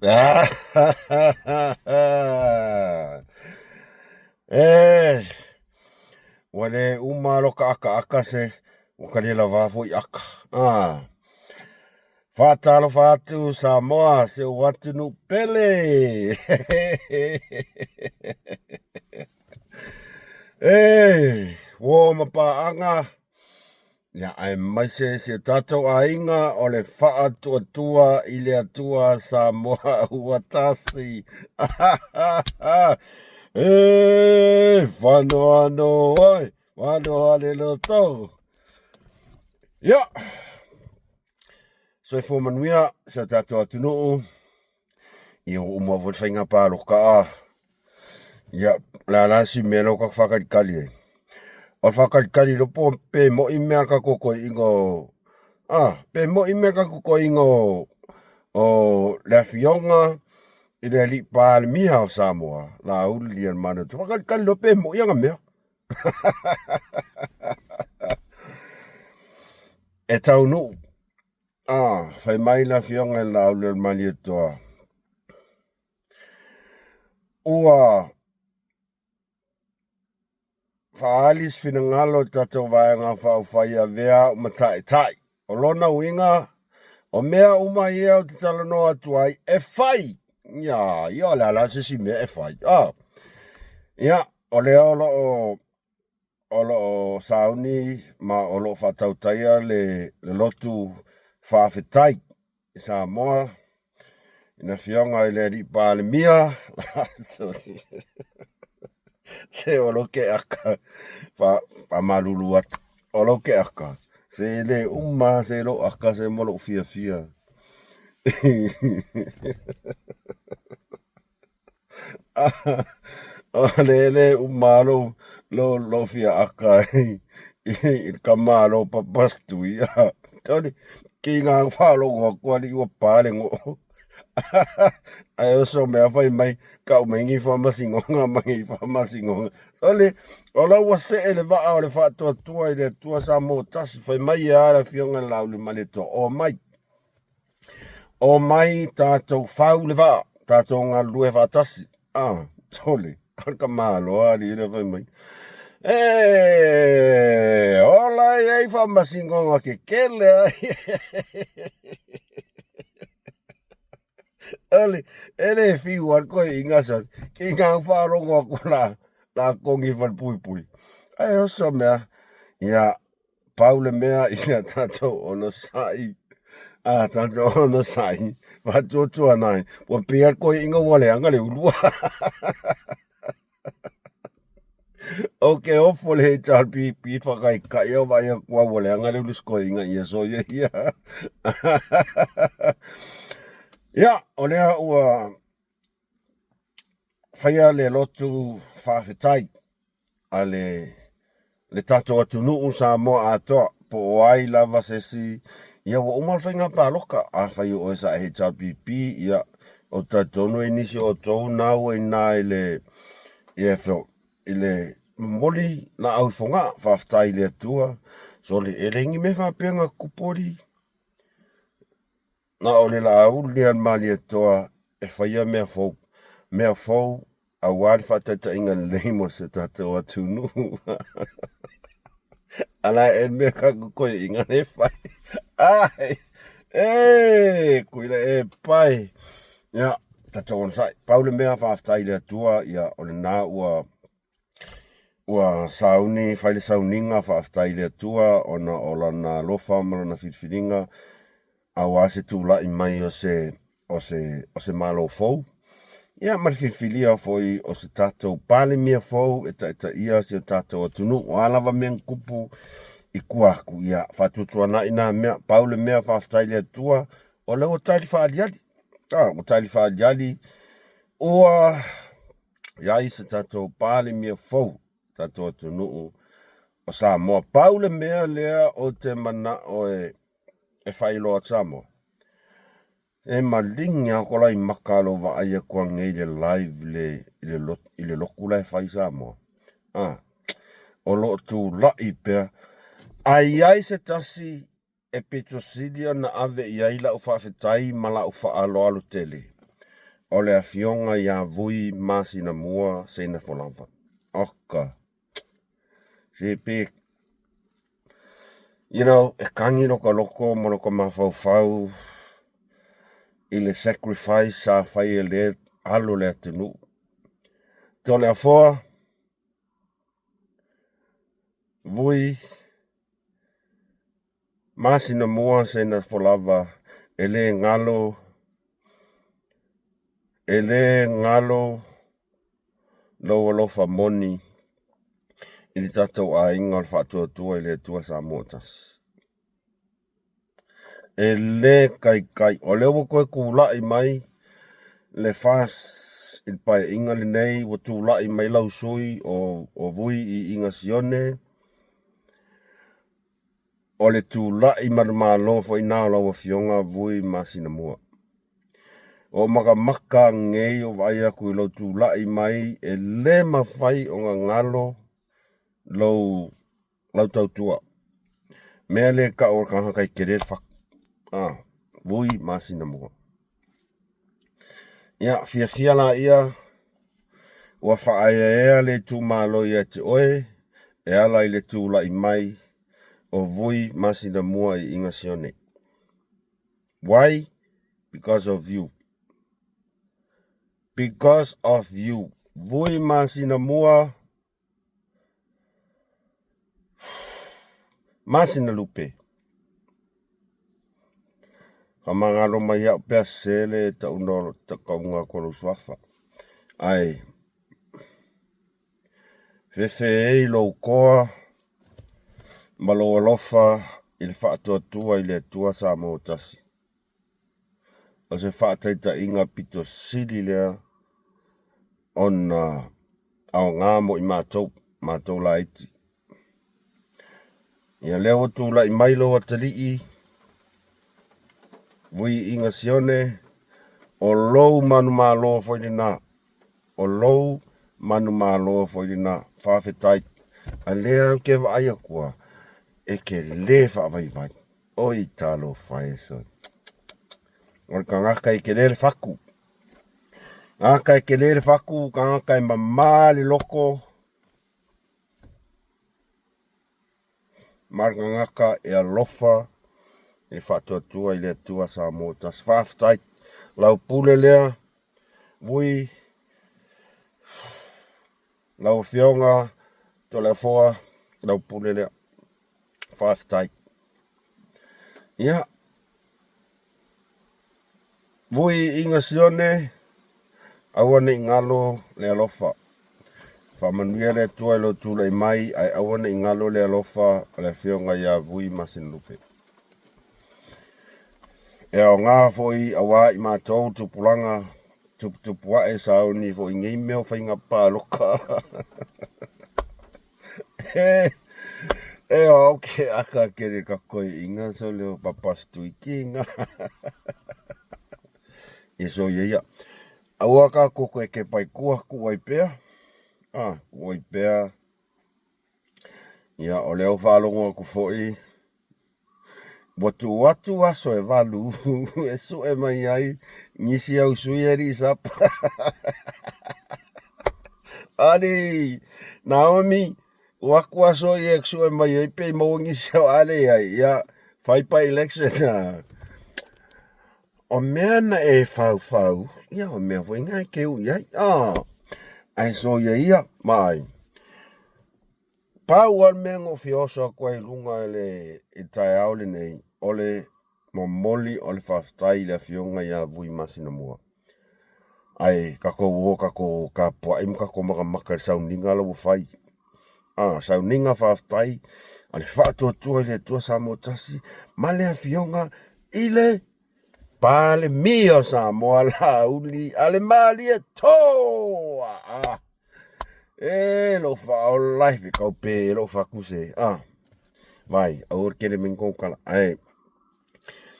E, ua le uma lo ka akaaka se ua ka le lavā foi aka. Ah. Faatalofa atu Samoa, si ou atunuu pele. E, uo ma paaga, ia aemaise si o tatou aiga o le faatuatua i le Atua Samoa ua tasi. E, faanoano ai, faanoa le loto. Ia, soifua manuia si o tatou atunuu. Ia ua uma foi le faiga palota a. Ia, o le a la si mea lea ua tatou faatalitali ai? O le faatalitali loa po pe moi mea a le tatou toeaina o, a, pe moi mea a le tatou toeaina o, o le Afioga i le Alii Palemia o Samoa, Laauli Liialemanoa. Faatalitali loa pe moi ana mea. E taunuu. A, fai mai le Afioga i le Laauli o le Malietoa, ua faaali se finagalo i le tatou Vaega Faaupufai e avea au ma taitai. O lona uiga, o mea uma ia ou te talanoa atu ai, e fai! Ia, ia o le a la se isi mea e fai? Ah. Ia, o lea o lo o o lo o sauni ma o lo o faatautaia le, le lotu faafetai i Samoa i le Afioga i le Alii Palemia. Se o lo ke aka faamalulu atu o lo ke aka se le uma se lo aka se mo lou fiafia. O le le uma lou lou lou fia aka i i le kama a lou papa Stui. Toli ki ngā whaalogo atu ali ua pā le ngoo. Ae oso mea fai mai, kau mai ngi whamasingonga ma ngi whamasingonga. Sole, o la ua see le vaa o le faatuatua i le Atua Samoa tasi, fai mai e a le Afioga i le Laaulialemalietoa, omai. Omai tatou fau le vaa, tatou galulue faatasi. Ah, sole, a ka malo alii le fai mai. E, ola e ai whamasingonga ke kele ai. Ale, e le fiu al koe inga sa, ki ngā whaarongo aku la, la kongi whalpuipui. Ai oso mea, ia, pau le mea ia tatou onosai, a tatou onosai, faatuatua nai, ua pei koe inga ua leaga le ulua. O ke ofo le HRPP whakaikai au vai aku au ua leaga le ulu sikoiga ia so ia ia. Ia, o lea ua faia le lotu faafetai a le le tatou atunuu Samoa atoa, po o ai lava se isi, ia ua uma le faiga palota. Afai o oe sa HRPP, ia, ou te talitonu e nisi o outou na ua i ina i le, ia, i le momoli laau i Fogaa, faafetai i le Atua. Sole, e leai ni mea faapea na tupu alii. Na o le Laauli a le Malietoa e faia mea fou, mea fou aua le faataitaiga lelei mo si o tatou atunuu. Ala e mea ka koe inga le fai. Ai, e, kui le e pai. Ia, tatou onosai. Pau le mea faafetai i le Atua, ia, o lena ua Ua sauni, fai le sauniga faafetai i le Atua ona o lana alofa ma lana filifiliga aua se tulai mai o se, o se, o se Malo fou. Ia ma le filifilia foi o se tatou Palemia fou e taitaia si o tatou atunuu. O a lava mea na tupu i tua atu, ia faatuatuanai na mea. Pau le mea faafetai i le Atua, o lea ua tali faaaliali. Ah, ua tali faaaliali, ua i ai se tatou Palemia fou, tatou atunuu o Samoa. Pau le mea lea ou te manao e, e faailoa atu Samoa, e maligi lava ko lai maka lou vaai atu anei i le live i le, i le, lot, i le lotu la e fai Samoa. Ah, o lo o tulai pea. A i ai se tasi e pito sili ona ave i ai lau faafetai ma lau faaaloalo tele. O le afioga ia Vui Masinamua Seinafolava. Oka. Se pe e kagi loka loko ma loka mafaufau i le sacrifice sa fai e le alo le atunuu. Toleafoa, Vui Masinamua Seinafolava, e le galo, e le galo lou alofa moni i le tatou aiga o le Faatuatua i le Atua Samoa Tasi. E le kaikai, o lea ua toe tulai mai le FAST i le paeaiga lenei, ua tulai mai lau sui o Vui i Iga Sione, o le tulai manumalo foi na o lau afioga Vui Masinamua. O makamaka nei o vaai atu i lou tulai mai, e le mafai ona galo lou lau tautua. Mea le tau o le tagata e tele le fatu. Ah, Vui Masinamua. Ia, fiafia laia, ua faaeaea le itumalo ia te oe, e ala i le tulai mai o Vui Masinamua i Iga Sione. Why? Because of you. Because of you. Vui Masinamua Masinalupe. Faamagalo mai au pea sele tauna tauga atu lou suafa. Ae fefe ei lou toa ma lou alofa i le faatuatua i le Atua Samoa Tasi. O se faataitaiga pito sili lea ona aoga mo i matou, matou laiti. Ia lea ua tulai mai lou atalii, Vui Iga Sione, o lou manumalo foi lena. O lou manumalo foi lena. Faafetai. A lea ou te vaai atua, e te le faavaivai. Oi talofa e soi. O le tagata e tele le fatu. Tagata e tele le fatu, tagata e mamā le loko, ma le tagata e alofa i le faatuatua i le Atua Samoa Tasi. Faafetai. Lau pule lea, Vui, lau afioga Toleafoa, lau pule lea. Faafetai. Ia, Vui Iga Sione, aua ne i galo le alofa. Faamanuia le Atua i lou tulai mai, ae aua ne i galo le alofa o le afioga ia Vui Masinalupe. E aoga foi auā i matou tupulaga tuputupu ae sauni foi i nei mea o faiga palota. E o ke aka kere ka koe inga so leo papastuikinga. E so ia ia. Aua ka koko e ke pai kua ku ai pea. Ah, ku ai pea. Ia, o lea ua faalogo atu foi, ua tuu atu aso e 8 e sue mai ai nisi au sui alii sapa. Alii, Naomi, ua atu aso ia e sue mai ai pe i maua nisi au a leai, ia, fai by election. O mea na e faufau, ia o mea foi na e keu i ai. Ah, ae soia ia, ma ai. Pau lava le mea na ou fia oso atu ai i luga i le taeao lenei, o le momoli o le faafetai i le afioga ia Vui Masinamua. Ae tatou o tatou tapuai ma tatou makamaka i le sauniga la ua fai. Ah, sauniga faafetai a le Faatuatua i le Atua Samoa Tasi ma le afioga i le Palemia o Samoa Laauli a le Malie Toa. Ah. E lou faaola e kau pe lou fakuse. Ah. Vai, aua le kele mai kou kala. Ae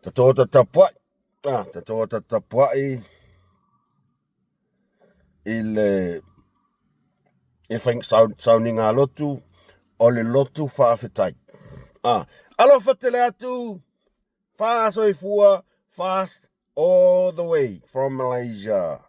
tatou tatapuai. Ah, tatou tatapuai i le e fai sauniga lotu o le lotu faafetai. Ah, alofa tele atu. Faasoifua, fast all the way from Malaysia.